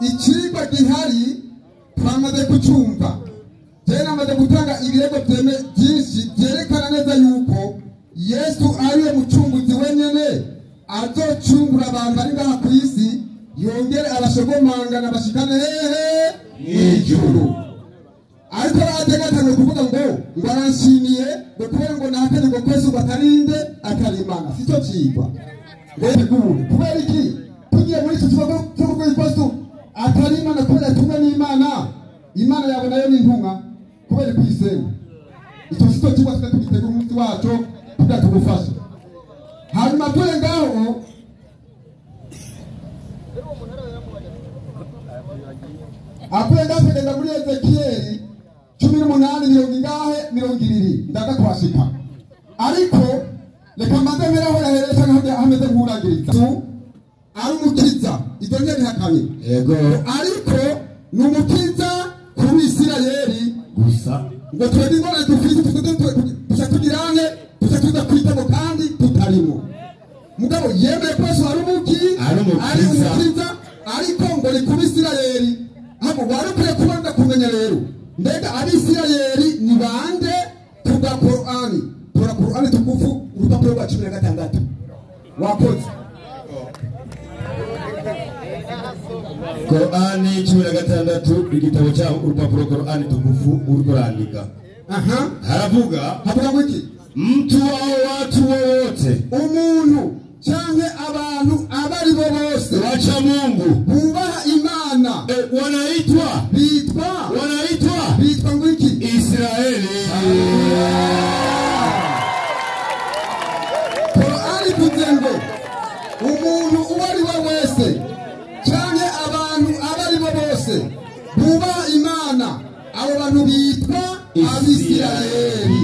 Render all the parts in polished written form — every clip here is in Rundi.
Ikigwa gihari twamaze kucyumva. Je namaze gutanga ibirego byinshi byerekana neza yuko Yesu ariwe mucunguzi wenyene azocungura abantu bari ngaha ku isi, yongere abashogomangana bashikane hehe mw'ijuru. Ariko bategatanye kuvuga ngo ngo aranshimiye ngo kubera ngo nahakanye ngo Yesu ngo atarinde atari Imana, sicyo cigwa. Ngo tegure kubera iki tugiye muri iki kibazo cyo kuvuga Yesu atari Imana kubera tumwe n'Imana, Imana yawe nayo ni intumwa kubera kwisenga. Icyo sicyo cigwa, twe tugitegura umunsi wacu kugira tugufashe. Hanyuma turi ngaho akuye ngaho tugenda muri Ezekiyeli 18 mirongo ingahe 20 ndaga kwashika. Ariko reka mbanze mperaho yaheresha nkaho hameze nk'urangiriza. Ari umukiza, ibyo ntibihakanye. Yego. Ariko ni umukiza ku Bisirayeli gusa. Ngo twebwe ingorane dufite tuca tugirange tuca tuza kwitamo kandi tutarimo. Mugabo yemeye ko Yesu ari umukiza, ariko ngo ni ku Bisirayeli. Ahubwo wari ukwiye kubanza kumenya rero mbega Abisirayeli ni bande? Tuga Korani, tora Korani tukufu urupapuro rwa 16 wakoze. Korani 16 igitabo cya urupapuro Korani tukufu uriko urandika. Aha. Haravuga havuga ngo iki? Mtu au watu wowote, umuntu canke abantu abari bo bose wacha Mungu, bubaha Imana, wanaitwa bitwa wanaitwa bitwa ngo iki? Israeli. Korani ivuze ngo umuntu uwo ari we wese canke abantu abari bo bose bubaha Imana, abo bantu bitwa Abisirayeli.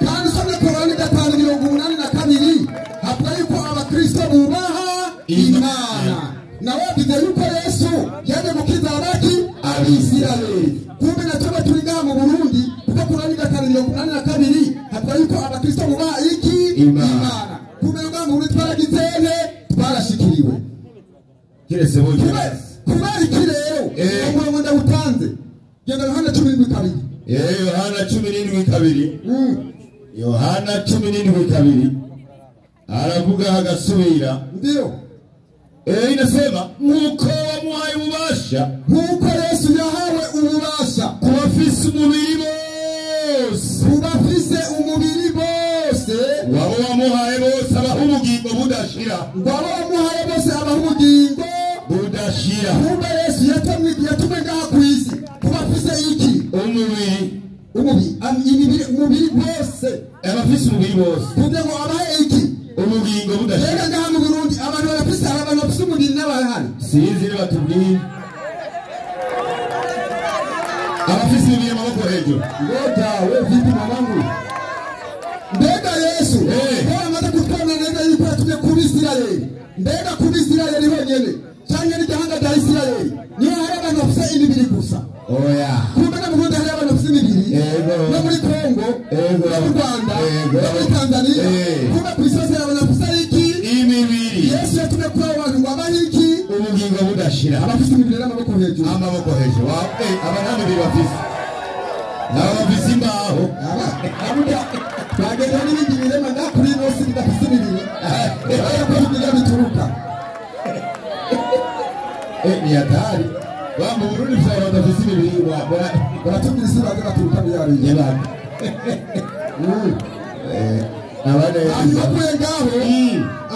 Kandi usomye Korani 5:82 havuga yuko Abakristo bubaha Imana. Nawe wavuze yuko Yesu yaje gukiza abaki Abisirayeli. Kumbe na twebwe turi ngaha mu Burundi, kuko Korani 5:82 havuga yuko Abakristo bubaha iki? Imana. Kumbe ngaha mu Burundi twaragizene, twarashikiriwe. Kirese bo kubera iki rero umurongo ndawutanze. Genda Yohana 17:2. Yohana 17:2. Yohana 17:2 aravuga agasubira. Ndio. Inasema nkuko wamuhaye ububasha, nkuko Yesu yahawe ububasha kubafise umubiri bose, kubafise umubiri bose, wabo wamuhaye bose abaha ubugingo budashira, wabo wamuhaye bose abaha ubugingo budashira. Kumbe Yesu yatumwe ngaha ku isi kubafise iki? Umubiri. Umubiri bose, abafise umubiri bose, kugira ngo abahe iki? Ubugingo budashira. Rega ngaha mu Burundi abantu barafise, abantu bafise umubiri n'abahari. Sinzi niba batubwiye. Abafise imibiri amaboko hejuru. Ngoja we vipi mwanangu? Mbega Yesu ko amaze kutwona neza yuko yatumye ku Bisirayeli. Mbega ku Bisirayeli honyene canke n'igihanga rya Isirayeli niho hari abantu bafise imibiri gusa? Oya. Kumbe no mu Burundi hari abantu bafise imibiri. Yego. No muri Kongo, Yego. no mu Rwanda, Yego. no muri Tanzania. Kumbe ku isi hose hari abantu bafise iki? Imibiri. Yesu yatumye kuri abo bantu ngo abahe iki? Ubugingo budashira. Abafise imibiri n'amaboko hejuru. Amaboko hejuru. Aba nta mibiri bafise. Aba bafise imbaho. Abuja twagenda n'ibindi birema ngaha kuri ino si bidafise imibiri. Urabona ko bigira bituruka. Ni hatari. Wa mu Burundi bafise abantu badafise imibiri, baratubwira isi baze baturuka muri hariya. Hanyuma akuye ngaho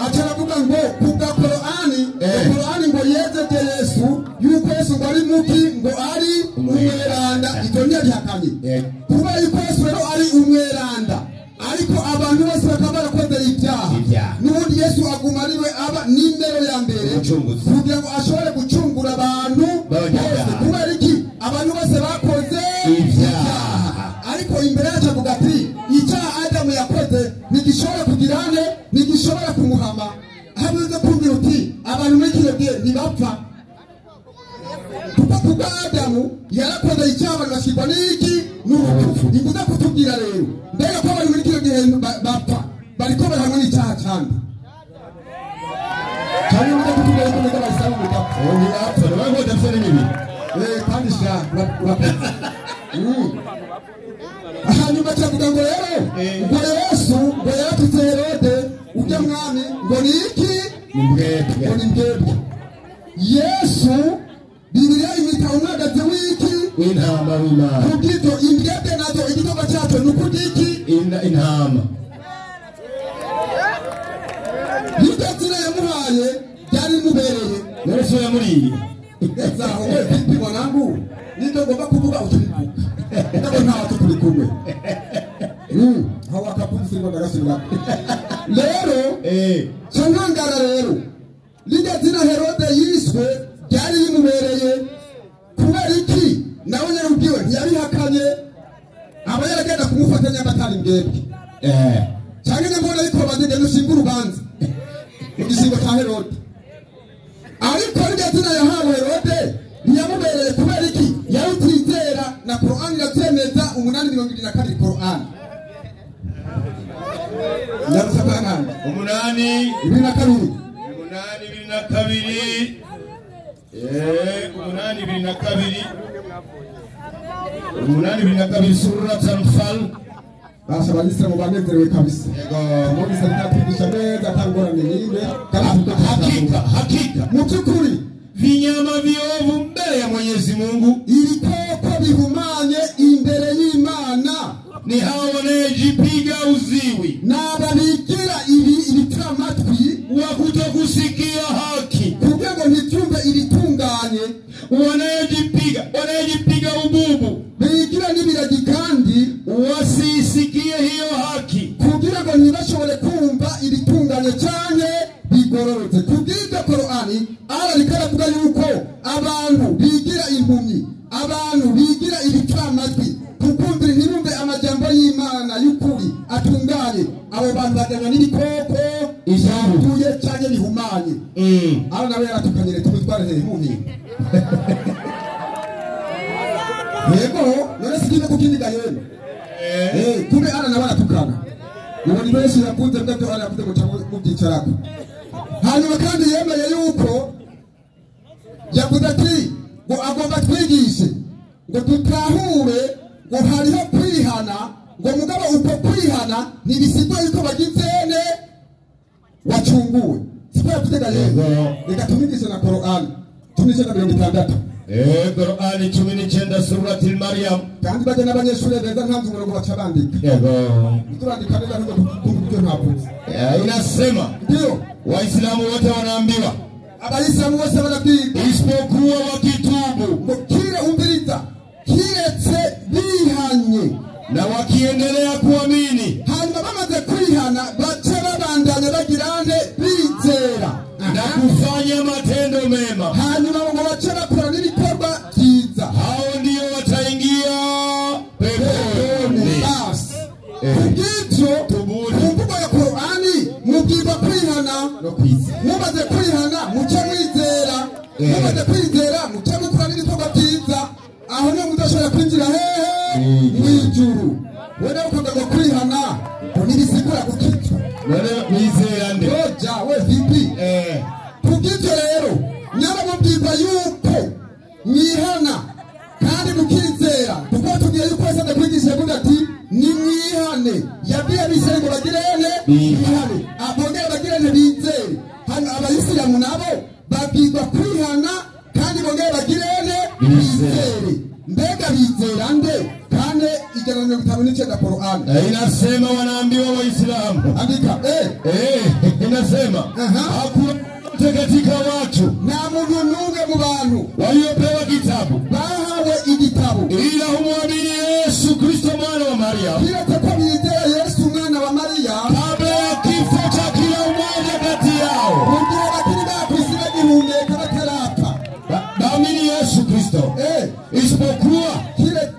aca aravuga ngo kubwa Korani, Korani ngo yejeje Yesu yuko Yesu ngo ari muki, ngo ari umweranda. Ibyo ntiyabihakanye. Kuba yuko Yesu rero ari umweranda, ariko abantu bose bakaba barakoze ibyaha, n'ubundi Yesu aguma ariwe aba nimero ya mbere kugira ngo ashobore gucungura abantu bose. Kubera iki? Abantu bose bakoze ibyaha. Ariko imbere yacu avuga ati icyaha Adamu yakoze ntigishobora kugira ane, ntigishobora kumuhama. Hamwe kumbwira uti abantu muri kino gihe ntibapfa, kuko kubwa Adamu yarakoze icyaha abantu bashirwa n'iki? N'urupfu. Nikuza kutubwira rero mbega ko abantu muri kino gihe bapfa bariko barahamwe n'icyaha candi. Hanyuma kutubwira ko mbega abayisilamu mudapfa. Ntibapfa niba ngo badapfa n'imibiri. Kandi sha urakoze. Hanyuma cyavuga ngo rero ngo Yesu ngo yaratutse Herode ujya mwami ngo ni iki? Ni mbwebwe. Ngo ni mbwebwe. Yesu Bibiliya imwita umwagazi w'iki? W'intama w'Imana. Kubw'ibyo imbwebwe nazo igikorwa cyacyo ni ukurya iki? Intama. Iryo zina yamuhaye ryari rimubereye. None se yamuriye? Zaho we vipi mwanangu? Nibyo ngomba kuvuga ukibivuga. Ndabo nta turi kumwe. Aho akapunzi ngo ndagasubira. Rero cyo rero rirya zina Herode yiswe ryari rimubereye kubera iki? Nawe nyine ubwiwe ntiyabihakanye, aba yaragenda kumufatanya abatari mbwebwe. Cyangwa ne mbona ariko bagenda ushinga urubanza mu gishingo cya Herode. Ariko rirya zina yahawe Herode ntiyamubereye kubera iki? Yarutizera na Qur'an irabyemeza 8:72 Qur'an. Yarusabana 8 22. 8:22. 8:22. 8:22 Surat Al-Anfal. Basa abayisilamu banezerewe kabisa. Mugisa ntatwigisha neza atangorane n'imwe. Hakika hakika mu by'ukuri vinyama viovu mbele ya Mwenyezi Mungu, ibikoko bihumanye imbere y'Imana ni hao wanayejipiga uziwi, n'ababigira ibitamatwi wa kutokusikia haki, kugira ngo ntibyumve ibitunganye, wanayejipiga ububu, bigira n'ibiragi kandi wasisikie hiyo haki, kugira ngo ntibashobore kumva ibitunganye cyane bigororotse. Kubw'ibyo Korani Allah ariko aravuga yuko abantu bigira impumyi, abantu bigira ibitamatwi kukumvira ntibumve amajambo y'Imana y'ukuri atunganye, abo bantu baganywa n'ibikoko byanduye cyane bihumanye. Allah nawe yaratukanyire tumutware hehe impumyi. Yego none sikinde kukindiga yenu. Kumbe Allah nawe aratukana. Ubu ni benshi yakunze bwabyo Allah yakunze guca mubyicarako. Hanyuma kandi yemeye yuko yavuze ati ngo agomba twigishe ngo dutahure ngo hariho kwihana, ngo mugabo uko kwihana ntibisigwa yuko bagizene wacunguwe. Siko yavuze yego. Reka tumigishe na Qur'an 19:60. Qur'an 19 Surat Al-Maryam. Kandi bajya n'abanyeshuri beza ntanze umurongo baca bandika. Yego. Turandika neza ntuzo kumva ibyo ntavuze. Inasema ndio Waislamu wote wanaambiwa, Abayisilamu bose barabwirwa, isipokuwa wakitubu, ngo kire umviriza, kiretse bihanye na wakiendelea kuamini, hanyuma bamaze kwihana bace babandanya bagirane bizera na kufanya matendo mema, hanyuma ngo bace bakora n'ibikorwa byiza, hao ndio wataingia peponi. Basi kubw'ibyo ku mvugo ya Korani mubwirwa kwihana, mumaze kwihana muce mwizera, mumaze kwizera muce mukora n'ibikorwa byiza, aho niho mudashobora kwinjira hehe mw'ijuru. Wewe nawe ukavuga ngo kwihana ngo ntibisigura gukizwa. None wizera nde? Oja we vipi? Kubw'ibyo rero nyarabubwirwa yuko mwihana kandi mukizera, kuko tubwiye yuko Yesu adakwigisha yavuga ati nimwihane. Yabwiye abisirayeli ngo bagirene bihane, abongere bagirene bizere. Hano abayisilamu nabo babwirwa kwihana kandi bongere bagirene bizere. Mbega bizera nde? Kane 159 Qur'an inasema wanaambiwa Waislamu. Andika. Inasema hakuna katika watu na muntu n'umwe mu bantu waliopewa kitabu bahawe igitabo ila humwamini Yesu Kristo mwana wa Maria, kiretse ko bizera Yesu mwana wa Maria kabla ya kifo cha kila mmoja kati yao, mu gihe bakiri bakwisi bagihumeka batarapfa baamini Yesu Kristo. Isipokuwa kile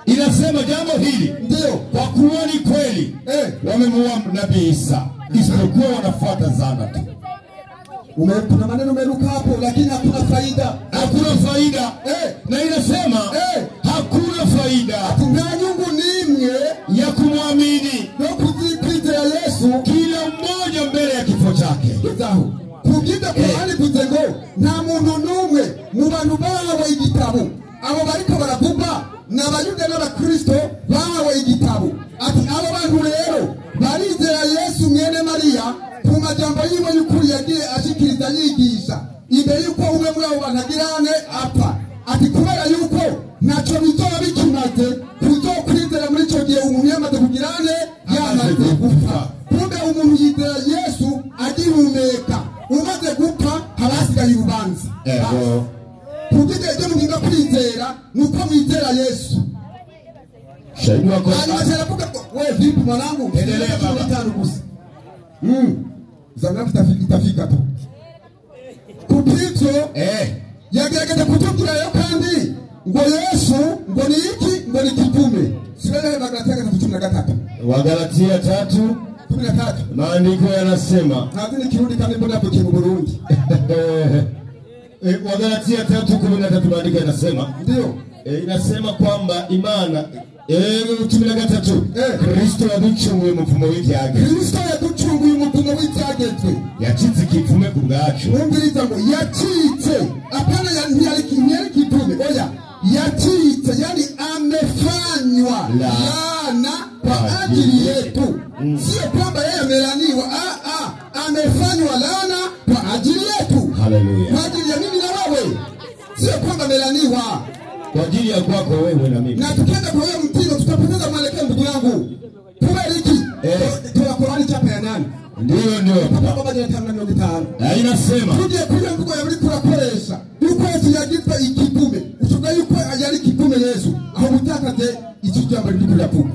inasema jambo hili ndio kwa kuwa ni kweli wamemuua Nabii Isa, isipokuwa wanafuata zana tu. Kuna maneno meruka hapo lakini hakuna faida. Hakuna faida. Na inasema hakuna faida, hakuna nyungu nimwe ya kumwamini no kuzikwizera Yesu kila mmoja mbele ya kifo chake. Kizaho. Kubw'ibyo Mu bantu bahawe igitabo, abo bariko baravuga ni Abayuda n'Abakristo bahawe igitabo. Ati abo bantu rero barizera Yesu mwene Mariya ku majambo yiwe y'ukuri yagiye ashikiriza yigisha imbere y'uko umwe muri abo bantu agirane apfa. Ati kubera yuko ntacyo bizoba bikimaze kuzokwizera muri ico gihe umuntu yamaze kugirane yamaze gupfa. Kumbe umuntu yizera Yesu agihumeka, umaze gupfa haba hasigaye urubanza. Kugira ibyo muhinga kwizera nuko mwizera Yesu. Shahidi wako aravuga ko wewe vipi mwanangu, endelea baba. Tano gusa zangapi itafika tu kupityo. Yagerageza kutubwira yo kandi ngo Yesu ngo ni iki, ngo ni kivume. Sura ya Galatia 3:13. Wagalatia 3:13 maandiko yanasema, ntazi ni Kirundi kandi mbona hapo mu Burundi. Wagalatia 3:13 maandiko yanasema, ndio inasema kwamba imana 13 Kristo yaducunguye umuvumo w'ibyagezwe. Kristo yaducunguye umuvumo w'ibyagezwe. Yacitse ikivume ku bwacu. Umviriza ngo yacitse, apana ntiyari kivume, oya yacitse, yani amefanywa laana kwa ajili yetu. Sio kwamba yeye amelaniwa, amefanywa laana kwa ajili yetu. Haleluya. Kwa ajili ya mimi na wewe, sio kwamba amelaniwa kwa ajili ya kwako wewe na mimi. Na tukienda kwa hiyo mtindo tutapoteza mwelekeo ndugu yangu. Tubariki. Tuna Qur'ani chapa ya nani? Ndio. Baba jana 5:5. Na inasema tuje kule mvugo ya mliko rakoresha. Yuko Yesu yagipa ikivume. Uchuka yuko yari kivume Yesu. Aho mutakaze icyo jambo riri kuravuga.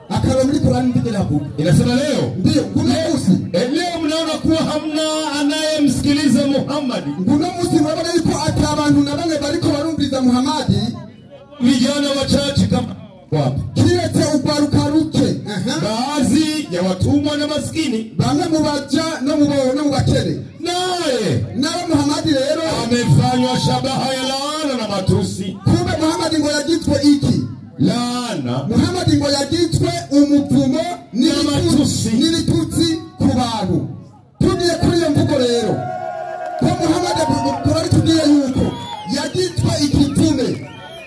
Akaba muri Qur'ani ndike ravuga. Inasema leo. Ndio, kuna musi. Leo mnaona kuwa hamna anayemsikiliza Muhammad. Nguno musi murabona yuko atabantu na bamwe bariko barumviriza Muhammad. Vijana wachache kama wapi? Kiretse ugwaruka ruke. Baadhi ya watumwa na maskini, bamwe mu baja no mu bakene. Naye nawe Muhammad rero amefanywa shabaha ya laana na matusi. Kumbe Muhammad ngo yagitwe iki? Laana. Muhammad ngo yagitwe umuvumo n'ibitutsi ku bantu. Tugiye kuri iyo mvugo rero ko Muhammad Qur'ani tugiye yuko yagitwe ikivume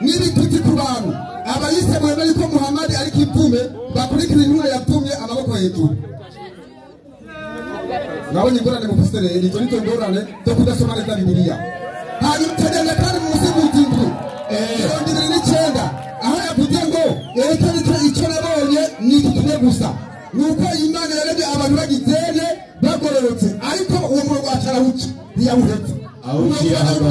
n'ibitutsi ku bantu. Abayise mwemeye ko Muhammad ari kivume bakurikira inkuru yatumye amaboko hejuru. Nabonye ingorane mufise rero, izo nizo ngorane zo kudasoma neza Bibiliya. Hanyuma tugenda kandi mu musigiti indwi 29 aho yavuze ngo ereka icyo nabonye ni iki kimwe gusa, nuko Imana yaremye abantu bagizene bagororotse, ariko uwo murongo acarawuca ntiyawuhetse.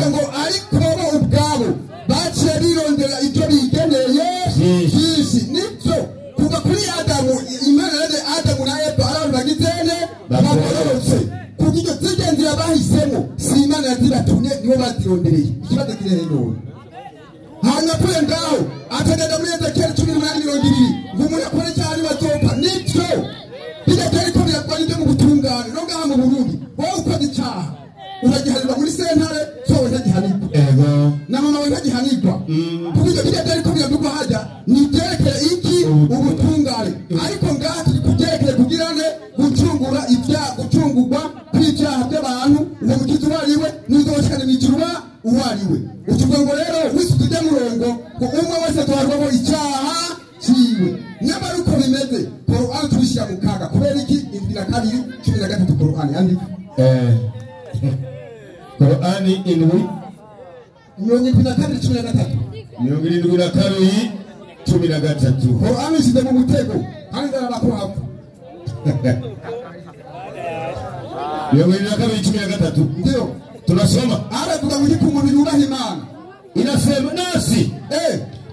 Ngo ariko bo ubwabo baciye birondera ibyo bigeneye byinshi. Nibyo kuva kuri Adamu, Imana yaremye Adamu na Eva ari abantu bagizene bagororotse. Kuko iryo zigenzira bahisemo si Imana yazibatumye, nibo bazirondereye. Ikibazo kiri hehe none? Hanyuma kure ngaho atagenda muri Ezekiel 18:20 ngo umuntu akore icyaha ntibazopfa. Nibyo bijya byariko birakora ibyo mu butungane no ngaha mu Burundi. Wowe ukoze icyaha uragihanirwa muri sentare, so wowe ntagihanirwa. Na mama we ntagihanirwa. Kuko ibyo bijya byariko biravugwa hajya ni ibyerekeye iki? Ubutungane. Ariko ngaha turi kubyerekeye kugirane gucungura ibyaha, gucungurwa kw'ibyaha by'abantu. Uwo mukizi uwo ari we n'uzoshikana mw'ijuru uwo ari we. Utuvuga ngo rero wese tujya murongo ngo umwe wese atwarwamo icyaha ciwe. Nyamara uko bimeze Qur'an tubishyira mu kaga. Kubera iki? 2:13 Qur'an yandika. Qur'ani indwi 72:13. 72:13. Qur'an ishyize mu mutego kandi ndarabako hapfa. 72:13. Ndio tunasoma. Aravuga ngo iki umuntu yubaha Imana. Inasema nasi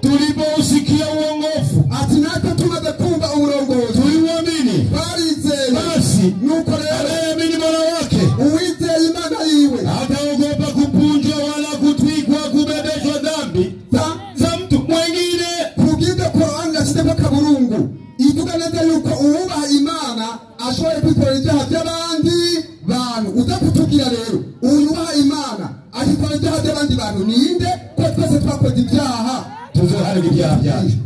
tulipousikia uongofu, ati natwe tumaze kumva uburongozi, tuliuamini, barizeye. Basi nuko rero anayeamini Mola wake, uwizeye Imana yiwe, hataogopa kupunjwa wala kutwikwa kubebeshwa dhambi za mtu mwingine. Kubw'ibyo Qur'an yashyizemo kaburungu ivuga neza yuko uwubaha Imana ashoboye kwikorera ibyaha by'abandi bantu. Uza kutubwira rero uyubaha Imana akikorera ibyaha by'abandi bantu ninde? Ko twese twakoze ibyaha, tuzoharira ibyaha byacu.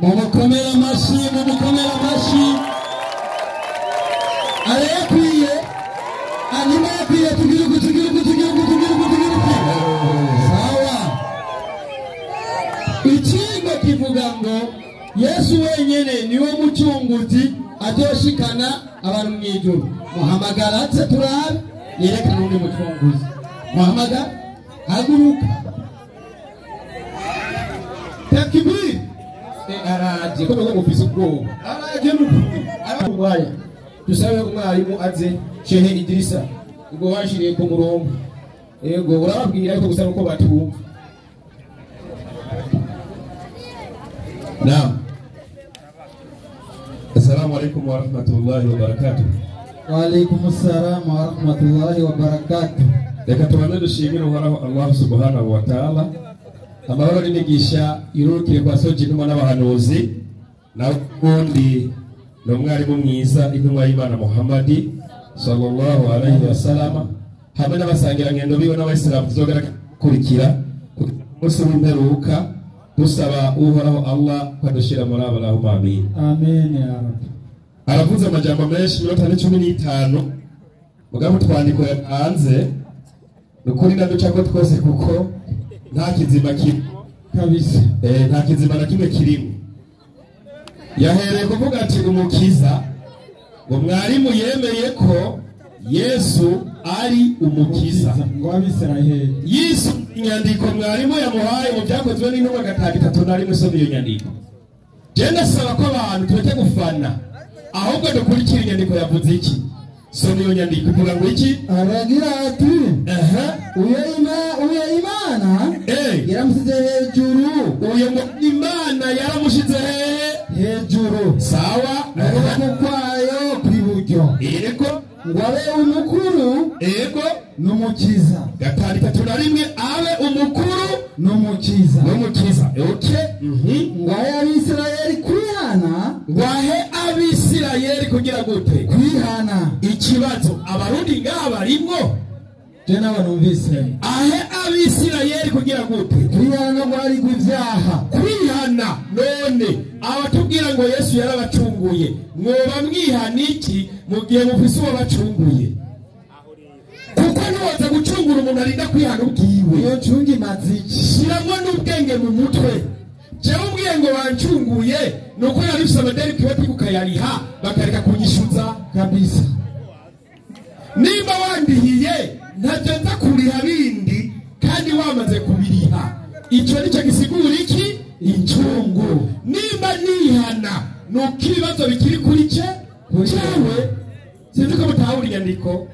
Mumukomere amashyi, mumukomere amashyi. Arayakwiye, hanyuma yakwiye. Tugirugu, tugirugu, tugirugu, tugirugu, tugirugu. Yesu wenyene niwe mucunguzi azoshikana abantu mu ijuru. Muhamagara atse turabe yerekana undi mucunguzi. Muhamagara, haguruka. Takbir. Araje ko ngo mufise ubwoba. Araje n'ukuri. Umwanya dusabe umwarimu aze Shehe Idrisa ubwo washiriye ku murongo. Yego urababwira ariko gusa nuko batumva. Naam. Assalamu alaikum wa rahmatullahi wa barakatuh. Wa alaikum assalam wa rahmatullahi wa barakatuh. Reka tubanze dushimire Uhoraho Allah subhanahu wa ta'ala. Amahoro n'imigisha irukire kwa soji intumwa n'abahanuzi, na ubundi ni umwarimu mwiza intumwa y'Imana Muhammadi sallallahu alaihi wasallam, hamwe n'abasangirangendo biwe n'abayisilamu tuzokurikira ku munsi w'imperuka, dusaba Uhoraho Allah ko adushira muri abo. Allahumma amin. Amin ya Rabbi. Aravuze amajambo menshi, minota ni 15, mugabo twandiko yatanze nukuri ndaducako twose kuko nta kizima kimwe kabisa. Nta kizima na kimwe kirimo. Yahereye kuvuga ati umukiza, ngo mwarimu yemeye ko Yesu ari umukiza ngo abisirayeli. Yesu inyandiko mwarimu yamuhaye mu byakozwe n'intumwa 5:31, soma iyo nyandiko. Je ndasaba ko abantu tureke gufana, ahubwo dukurikira inyandiko yavuze iki. Soma iyo nyandiko ivuga ngo iki? Aragira ati uyo Imana yaramushyize hejuru. Uyo Imana yaramushize hejuru. Sawa. N'ukuboko kwayo kw'iburyo. Yego. Ngo abe umukuru. Yego. N'umukiza. 5:31 abe umukuru n'umukiza. N'umukiza. Okay. Ngo ahe abisirayeli kwihana. Ngo ahe abisirayeli kugira gute? Kwihana. Ikibazo abarundi ngaha barimwo. Je n'abanumvise. Ahe abisirayeli kugira gute? Kwihana ngo ari ibyaha. Kwihana. None abatubwira ngo Yesu yarabacunguye, mwoba mwihana iki mu gihe mufise uwo bacunguye? Kuko ntiwoza gucungura umuntu arinda kwihana ubwiwe. Iyo ncunga imaze iki? Shiramwo n'ubwenge mu mutwe. Jewe umbwiye ngo bancunguye nuko yari ufise amadeni kiwe ukayariha bakareka kunyishuza kabisa. Nimba wandihiye ntacyo nza kuriha bindi kandi wamaze kubiriha. Ico nico gisigura iki? Incungu. Nimba nihana nuko ibibazo bikiri kuri ce jewe, sinzi ko mutahura inyandiko.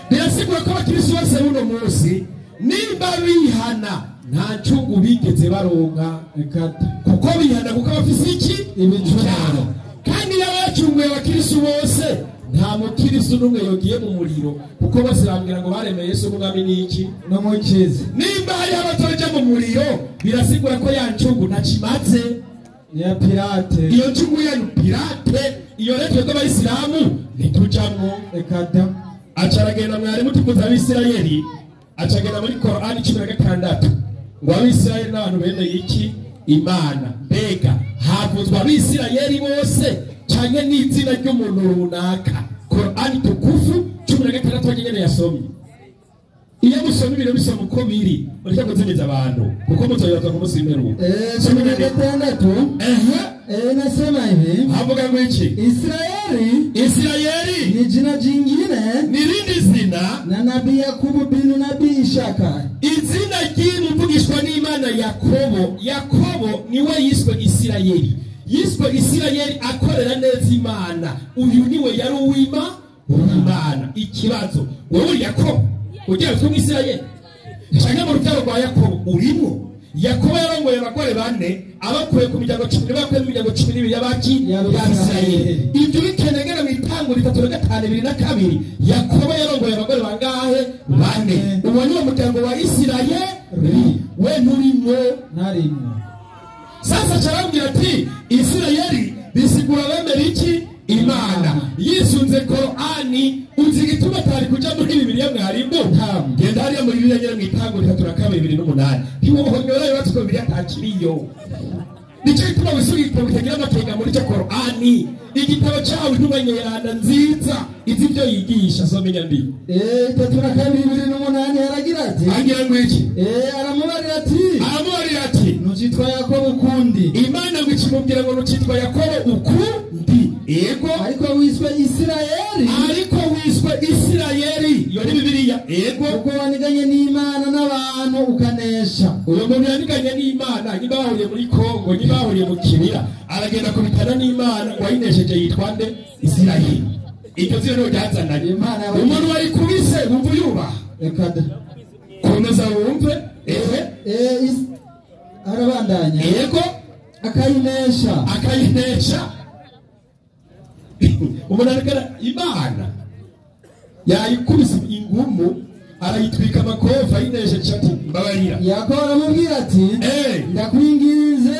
Birasigura ko abakristo bose buno munsi nimba bihana nta ncungu bigeze baronka, kuko bihana kuko bafise iki? Ibicumuro. Kandi yaba yacunguye abakristo bose, nta mukristo n'umwe yogiye mu muriro, kuko bose bambwira ngo baremeye Yesu umwami n'iki? N'umukiza. Nimba hariho abatoja mu muriro, birasigura ko ya ncungu ntakimaze. Ya pirate. Iyo ncungu ya pirate, iyo rero twebwe abayisilamu ntitujamwo. Ekata. Acaragenda mwarimu tukuza abisirayeli, acagenda muri Korani 16 ngo abisirayeli n'abantu bemeye iki? Imana. Mbega havuzwa abisirayeli bose canke n'izina ry'umuntu runaka? Korani tukufu 16 nyene yasomye. Iyo musoma ibintu bisoma uko biri, ureke kuzimiza abantu kuko muzoyoza ku munsi w'imperuka. 16 nasema hivi. Havuga ngo iki? Israeli Israeli ni jina jingine, ni rindi zina, na nabii Yakobo bin nabii Ishaka. Izina ry'umuvugishwa n'Imana Yakobo. Yakobo niwe yiswe Isirayeli. Yiswe Isirayeli akorera neza Imana. Uyu niwe yari uwima Imana. Ikibazo wewe uri Yakobo ugira utwe Isirayeli canke mu rubyaro rwa Yakobo urimo? Yakobo yarongoye abagore bane abakuye ku miryango 10, bakuye mu miryango 12 y'abaki y'Abisirayeli. Ibyo bikenegera mu itango 3 5 2 Yakobo yarongoye abagore bangahe? Bane. Uwo ni umuryango wa Isirayeli, we nturimwo. Ntarimwo. Sasa carambwira ati Isirayeli bisigura bemera iki? Imana. Yisunze Korani. Uzi igituma atari kuja muri Bibiliya mwarimu? Genda hariya muri Bibiliya nyene mw'itango 3 2 8. Ntiwohonyora yubatse Bibiliya atakiriyo. Nicyo gituma wisuga igitabo kitagira amakenga muri cyo Korani. Igitabo cawe intumwa nyeranda nziza izi ibyo yigisha. Soma inyandiko. 3 2 8 aragira ati, agira ngo iki? Aramubarira ati, Aramubwira ati ntucitwa Yakobo ukundi. Imana ngo ikimubwire. Ikimubwira ngo nukitwa Yakobo ukundi. Ego. Ariko wiswe Isirayeli. Ariko wiswe Isirayeli. Iyo ni Bibiliya. Ego. Kuko waniganye n'Imana n'abantu ukanesha. Uyo muntu yaniganye n'Imana, niba bahuriye muri Kongo, niba bahuriye mu kibira, aragenda kubitana n'Imana, wayinesheje yitwa nde? Isirayeli. Iryo zina niyo ryazananye. Umuntu warikubise wumva uyubaha. Reka da. Komeza wumve. Ehe. Arabandanya. Yego. Akayinesha. Akayinesha. Umuntu arikara Imana yayikubise ingumu arayitwika amakofa ayineshe ati mbabarira. Yakobo aramubwira ati ndakwinginze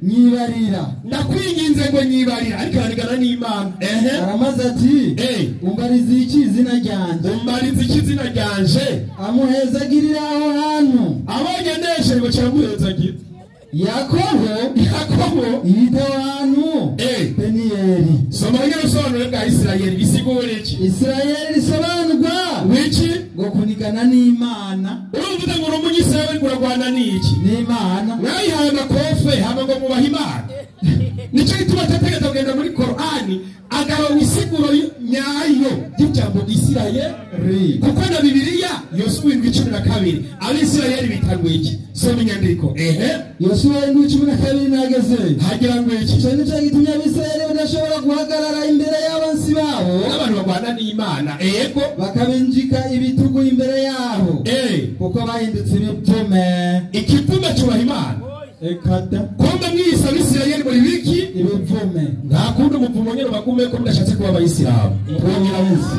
nyibarira. Ndakwinginze ngo nyibarira, ariko arigana n'Imana. Ehe. Aramaze ati umbariza iki izina ryanje? Umbariza iki izina ryanje? Amuhezagirira aho hantu. Abonye neshe ngo cyamuhezagira. Yakobo yita ahantu Peniyeli. Soma ubusobanuro bwa Isirayeli bisigura iki? Isirayeli risobanurwa wiki ngo kunigana n'Imana. Urumva ngo uri umunyisirayeli uragwana n'iki? N'Imana. Mwayihaye amakofe hama ngo mubahe Imana. Nicyo gituma atategeka kugenda muri Korani agaronka isiguro nyayo y'ijambo Isirayeli. Kuko na Bibiliya Yosuwa 7:12 Abisirayeli bitangwe iki? Soma inyandiko. Ehe. Yosuwa 7:12 nageze. Hagira ngo iki? Icyo nicyo gitumye Abisirayeli badashobora guhagarara imbere y'abansi babo. N'abantu bagwana n'Imana. Ego. Bakabinjika ibitugu imbere yabo. Kuko bahindutse ibivume. Ikivume cyubaha Imana. Ekada. Kumbe mwisa Abisirayeli muri wiki ibivume. Nta kundi umuvumo nyine bagume ko mudashatse kuba abayisilamu. Mwongera muzi.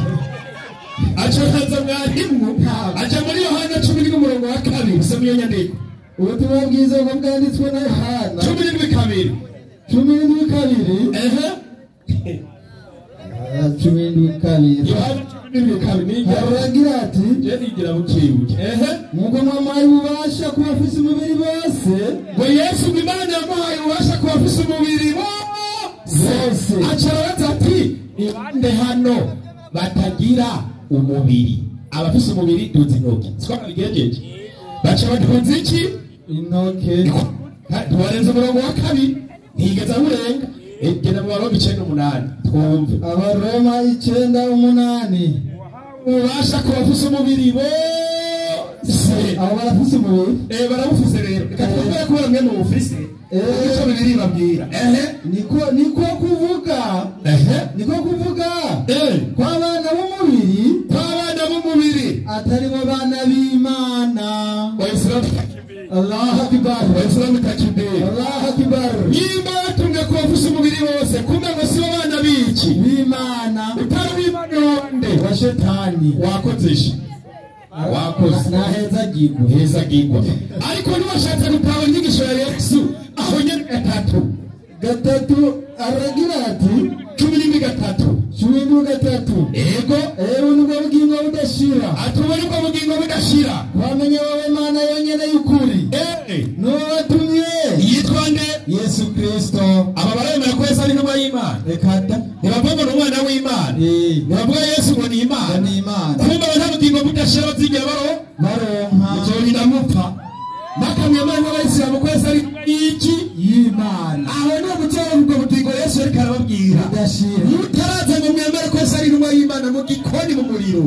Aca haza mwarimu aja muri Yohana 11:2 soma iyo nyandiko. Ubutumwa bwiza bwo bwanditswe na Yohana 17:2. 17:2. Ehe. 17:2. Yohana 17:2. Aragira ati je nigira bukibuke. Ehe. Nuko mwamuhaye ububasha ku bafise umubiri bose. Ngo Yesu Imana yamuhaye ububasha ku bafise umubiri bose. Aca arabaza ati ni bande hano batagira umubiri? Abafise umubiri duzi intoki. Siko babigenjeje. Baca baduze iki? Intoke. Tubarenze umurongo wa kabiri. Ntigeze awurenga. Genda mu Baroma 9:8 twumve. Abaroma 9:8. Ububasha ku bafise umubiri bose. Abo barafise umubiri? Barawufise rero. Reka twumve ko bamwe mu bufise. Icyo Bibiliya ibabwira. Ehe. Niko kuvuga. Ehe. Niko kuvuga. Ko abana b'umubiri, ko abana b'umubiri atari bo bana b'Imana. Bayisilamu Allahu Akbar. Bayisilamu takbir. Allahu Akbar. Nimba batumwe ko bafise umubiri bose, kumbe ngo si bo bana b'iki? B'Imana. Utari w'Imana wande? Wa Shetani. Wakoze iki? Wakoze. Nahezagirwa. Hezagirwa. Ariko ntibashatse gutaha inyigisho ya Yesu aho nyene gatatu. Gatatu aragira ati 17:3. 17:3. Ego. Ewe nubwo bugingo budashira. Atubone ubwo bugingo budashira. Wamenye wowe Mana yonyene y'ukuri. N'uwo watumye yitwa nde? Yesu Kristo. Aba baremera ko Yesu ari intumwa y'Imana. Reka da. Ntibavuga ngo ni umwana w'Imana. Ntibavuga Yesu ngo ni Imana. Ni Imana. Kumbe nta bugingo budashira bazigera baronka. Muzorinda mupfa. Nakamwemera n'abayisilamu ko Yesu ari iki? Y'Imana. Aho niho muzabona ubwo bugingo Yesu ariko arababwira. Budashira. Mutaraza ngo mwemere ko Yesu ari intumwa y'Imana mu gikoni mu muriro.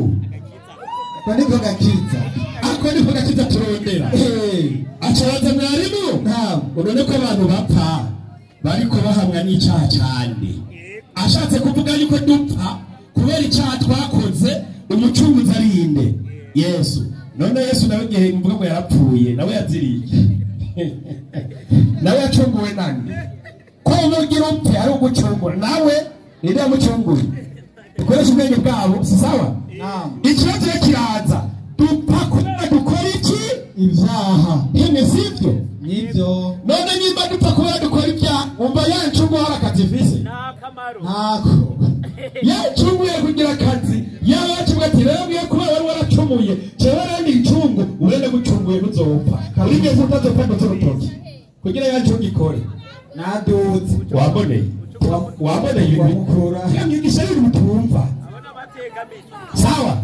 Ako niko gakiza. Ako niko gakiza turondera. Aca mwarimu. Ntabwo. None ko abantu bapfa bariko bahamwa n'icyaha cyane. Ashatse kuvuga yuko dupfa kubera icyaha twakoze, umucunguzi ari inde? Yesu. None Yesu nawe igihe mvuga ngo yarapfuye, nawe yaziriye. Nawe yacunguwe nande? Ko umugira upfe ari ugucungura, nawe ninde yamucunguye? Dukoreshe ubwenge bwabo, si sawa? Ikibazo kiraza, dupfa kubera dukora iki? Ibyaha. Hene sivyo? Nibyo. None nimba dupfa kubera dukora ibyaha, umva yancungu hari akazi ifise? Ntako. Yacunguye kugira akazi, yaba yacunguye ati rero ngiye kuba wari waracumuye, jewe rero ni incungu, urende gucunguye ntuzopfa. Urigeze utazopfa ngo urutoki. Kugira yancungu ikore. Naduze. Waboneye. Waboneye ibintu. Yamwigisha ibintu mutumva. Sawa.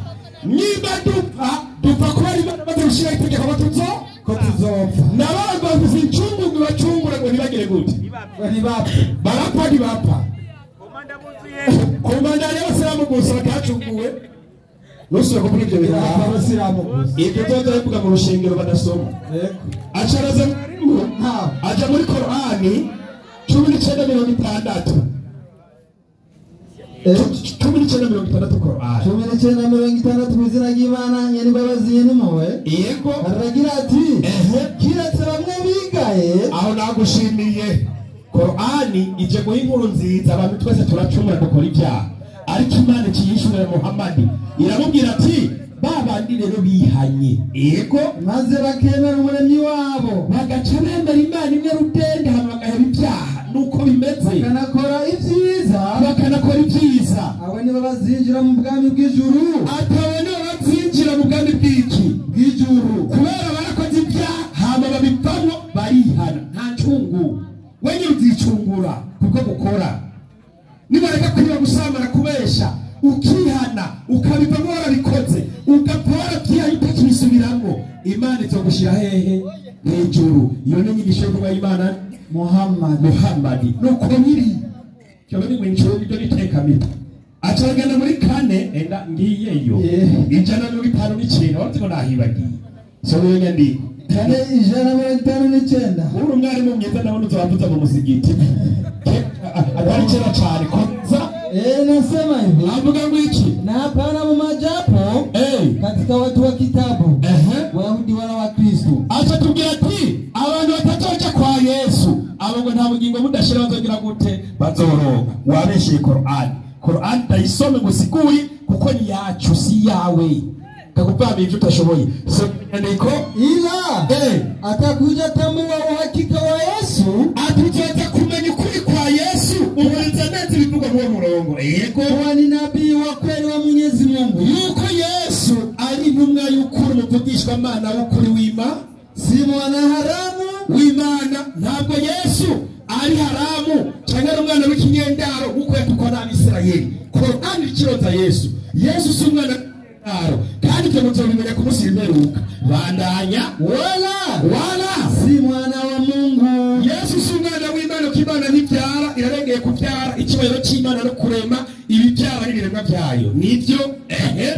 Nimba dupfa, dupfa kubera Imana imaze gushiraho itegeko ko tuzo. Ko tuzopfa. N'abantu bafise incungu ngo bacungure ngo ntibagire gute? Ntibapfe. Barapfa ntibapfa. Komanda y'abasilamu gusa batacunguwe. Nusubire kuvuga ibyo bintu. Abasilamu gusa. Ibyo tuzoza bivuga mu rushengero badasoma. Acaraza mwarimu aja muri Korani 19:60. 19:60 Korani. 19:60 mu izina ry'Imana nyir'imbabazi n'impuhwe. Yego. Aragira ati kiretse bamwe bigaye. Aho nagushimiye. Korani ije guha inkuru nziza abantu twese turacumura dukora ibyaha. Ariko Imana ikiyishurira Muhammad iramubwira ati babandi rero bihanye. Yego. Maze bakemera umuremyi wabo. Bagaca bemera Imana imwe rudende hama bagaheba ibyaha. Nuko bimeze. Bakanakora ibyiza. Bakanakora ibyiza. Abo nibo bazinjira mu bwami bw'ijuru. Abo nibo bazinjira mu bwami bw'iki? Bw'ijuru. Kubera barakoze ibyaha hama babivamo barihana. Nta ncungu. Wenye uzicungura kuko gukora. Nibareka kwiba gusambana kubesha ukihana ukabivamo warabikoze ugapfa warabyihaye utakibisubiramo Imana izogushira hehe? Mw'ijuru. Iyo ni inyigisho y'intumwa y'Imana Muhammad. Nuko biri. Cyo ni mw'ijuru ibyo nitekamira. Acaragenda muri kane enda ngiyeyo. 159 waruzi ko nahibagiye. So iyo nyandiko. Kane 159. Uri umwarimu mwiza ndabona uzobavuza mu musigiti. Atari kera cyane koza. Nasema hivi. Avuga ngo iki? Na hapana mu majapo katika watu wa kitabu Wayahudi wala Wakristo. Acha tubwira ati abantu batazoja kwa Yesu abo ngo nta bugingo budashira bazogira gute? Bazoroga. Wabeshe Korani. Korani ndayisome ngo kuko ni yacu si yawe. Kakuvamira ibyo utashoboye. So nyandiko ila atakuja tambua uhakika wa Yesu. Atuzoza kumenya ukuri kwa Yesu. Uburiza neza ibivugwa mu murongo. Yego. Kuwa ni nabii wa kweli wa Mwenyezi Mungu. Yuko Yesu ari intumwa y'ukuri umuvugishwa Imana w'ukuri w'Imana. Si mwana haramu w'Imana. Ntabwo Yesu ari haramu cyangwa ari umwana w'ikinyendaro nkuko yatukwa n'Abisirayeli. Korani ikiroza Yesu. Yesu si umwana w'ikinyendaro. Kandi ibyo muzobimenya ku munsi w'imperuka. Bandanya wala si mwana wa Mungu. Yesu si umwana w'Imana kuko Imana ntibyara, irarengeye kubyara. Icyubahiro cy'Imana no kurema ibibyara n'ibiremwa byayo. Nibyo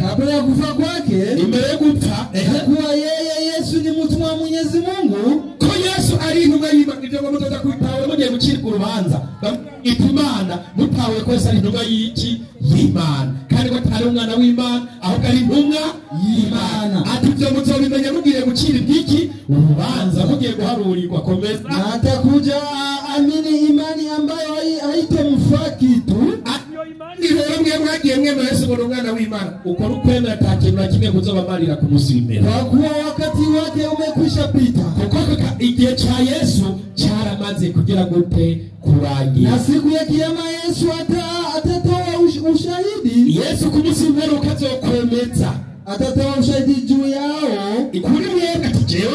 kabla ya kufa kwake, imbere yo gupfa, kuwa yeye Yesu ni mtumwa wa Mwenyezi Mungu. Ko Yesu ari intumwa y'Imana. Ibyo ngo muzoza kubitahura mugiye gucirwa urubanza. Bamwita Imana mutahuye ko Yesu ari intumwa y'iki? Y'Imana. Kandi ko atari umwana w'Imana ahubwo ari intumwa y'Imana. Ati ibyo muzobimenya mugiye gucira iby'iki? Urubanza mugiye guharurirwa. Komeza. Na atakuja amini imani ambayo haitomfaa kitu. Rero mwe mwagiye mwemera Yesu ngo umwana w'Imana. Uko rukwemera ata kintu na kimwe kuzobamarira ku munsi w'imperuka. Kwa kuwa wakati wake umekwisha pita. Kuko igihe cha Yesu cyaramaze kugira gute? Kurangira. Na siku ya kiyama Yesu atatoa ushahidi. Yesu ku munsi w'imperuka azokwemeza. Atatoa ushahidi juu yao. Kuri mwebwe ati jewe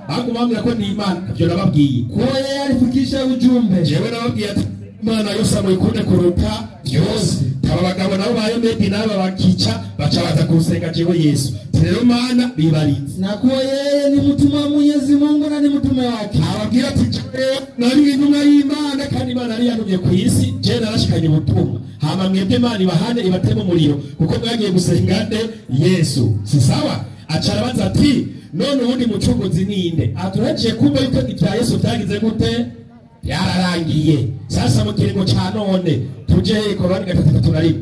bagumambwira ko ni Imana. Ivyo nababwiye. Kuwa yeye alifikisha ujumbe. Jewe nababwiye ati Imana yose amukunde kuruta byose. Aba bagabo nabo bayo Medi nabo bakica baca baza kusenga jewe Yesu. Rero Mana bibaritse. Na kuwa yeye ni mtumwa wa Mwenyezi Mungu na ni mtume wake. Ababwira ati jewe nari intumwa y'Imana kandi Imana yari yantumye ku isi, jewe narashikanye ubutumwa. Hama mwebwe Imana ibahane ibateme umuriro kuko mwagiye gusenga nde? Yesu. Si sawa? Aca arabaza ati none uwundi mucunguzi ninde? Aturagiye kumva yuko ibya Yesu byagize gute? Byararangiye. Sasa mu kiringo ca none tuje Korani 3:31.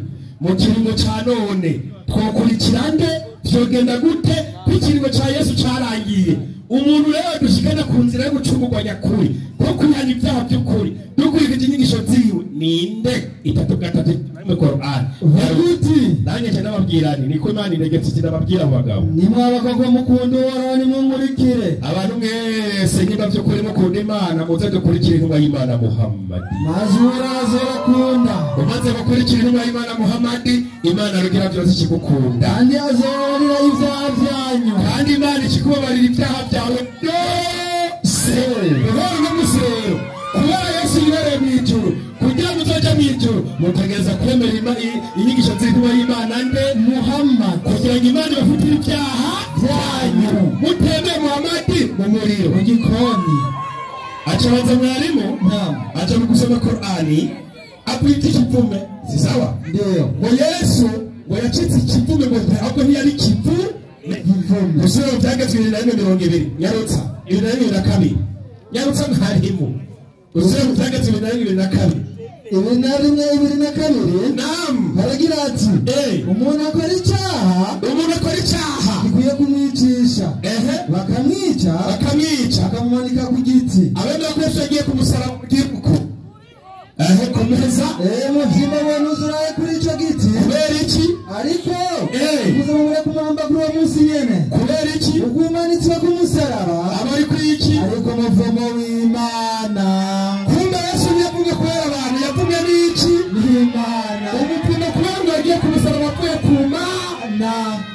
Mu kiringo ca none twokurikira nde? Vyogenda gute? Ko ikiringo ca Yesu carangiye. Umuntu rero dushikana ku nzira yo gucungurwa nyakuri, ko kwihana ibyaha by'ukuri, dukurikije inyigisho ziwe ninde? 3:3 muri Korani. Vuguti. Nanjye nje nababwira nti niko Imana iregetse iki nababwira abo bagabo. Nimwaba koko mukunda Uhoraho nimungurikire. Abantu mwese niba by'ukuri mukunda Imana muze dukurikire intumwa y'Imana Muhammad. Maze Uhoraho azobakunda. Umaze gukurikira intumwa y'Imana Muhammad, Imana rugira byose ikigukunda. Kandi azobabarira ibyaha byanyu. Kandi Imana ikikubabarira ibyaha byawe byose. Uhora uno munsi rero kubera Yesu yibereye mu ijuru, kugira ngo uzoje mu ijuru mutegereza kwemera inyigisho z'intumwa y'Imana nde? Muhammad. Kugira ngo Imana ibafutire ibyaha byanyu. Mutemeye Muhammad Mu muriro. Mu gikoni. Aca baza mwarimu. Naam. Aca mu gusoma Qur'ani avuga iby'ikivume, si sawa? Ndiyo. Ngo Yesu ngo yacitse ikivume, ngo ahubwo ntiyari kivume. Kivume. Gusubira mu byagezwe 21:20, nyarutsa 21:22, nyarutsa mwarimu, gusubira mu byagezwe 21:22. 21:22. Naam. Haragira ati: umuntu akora icyaha, umuntu akora icyaha gikwiye kumwicisha, ehe, bakamwica, bakamwica, bakamumanika ku giti. Abemera ko Yesu yagiye ku musaraba mu gihugu, ehe, komeza. Muvyimba we ntuzuraye kuri ico giti. Kubera iki? Ariko muzamubure kumuhamba kuri uwo munsi nyene. Kubera iki? Ubwo umanitswe ku musaraba aba ari ku iki? Ariko umuvumo w'Imana. Kumbe Yesu ntiyavumwe kubera abantu, yavumwe n'iki? N'Imana. Umuvumo kubera ngo yagiye ku musaraba avuye ku Mana,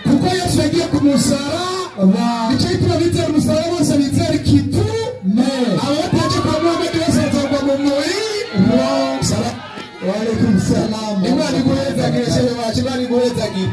kuko Yesu yagiye ku musaraba. Nicyo gituma bizera umusaraba bose bizera ikivume. Abo bataje kwa Muhamadi bose bazagwa mu muriro. Wa alaikum salam. Imana iguhezagire, shehe wacu, Imana iguhezagire.